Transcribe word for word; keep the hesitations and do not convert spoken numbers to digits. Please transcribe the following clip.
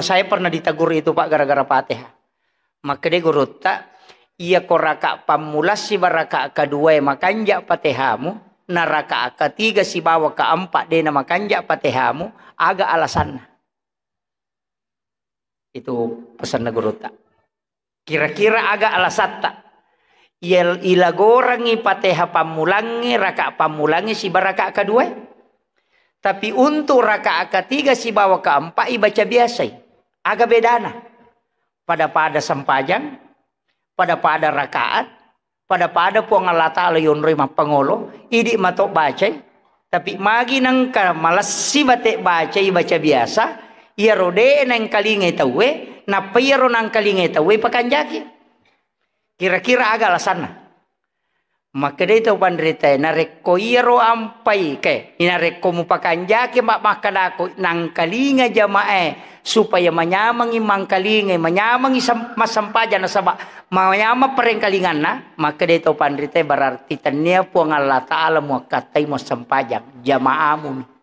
Saya pernah ditegur itu, Pak, gara-gara Fatihah. Makkeda gurutta, iya ko raka pammulassi baraka keduae makanja Fatihamu, na raka ketiga sibawa keempat dena makanja Fatihamu, aga alasanna? Itu pesanna gurutta. Kira-kira aga alasatta? Iya, ilagorangngi Fatihah pammulangnge, raka pammulangnge siba raka kedua. Tapi untuk raka ketiga sibawa keempat ibaca biasai. Aga bedana? Pada-pada sempajang, pada-pada rakaat, pada-pada Puang Allah Ta'ala yonroi mappangolo, idi mato bacai. Tapi magi nengka malessi bate bacai, baca biasa, iyaro de nengkalingai tauwe, nappa iyaro nangkalingai tauwe pakanjaki. Kira-kira aga alasanna? Makkedai tau panritae, narekko iyaro ampai ke, narekko mupakanjaki mak-, makkedako nangkalinga jamae supaya manyamengi mangkalingai, manyamengi sem-, massempajang nasaba manyameng parengkalinganna, makkedai tau panritae berarti tennia Puang Allah Ta'ala muakkattai muassempajang, jamaamu mi.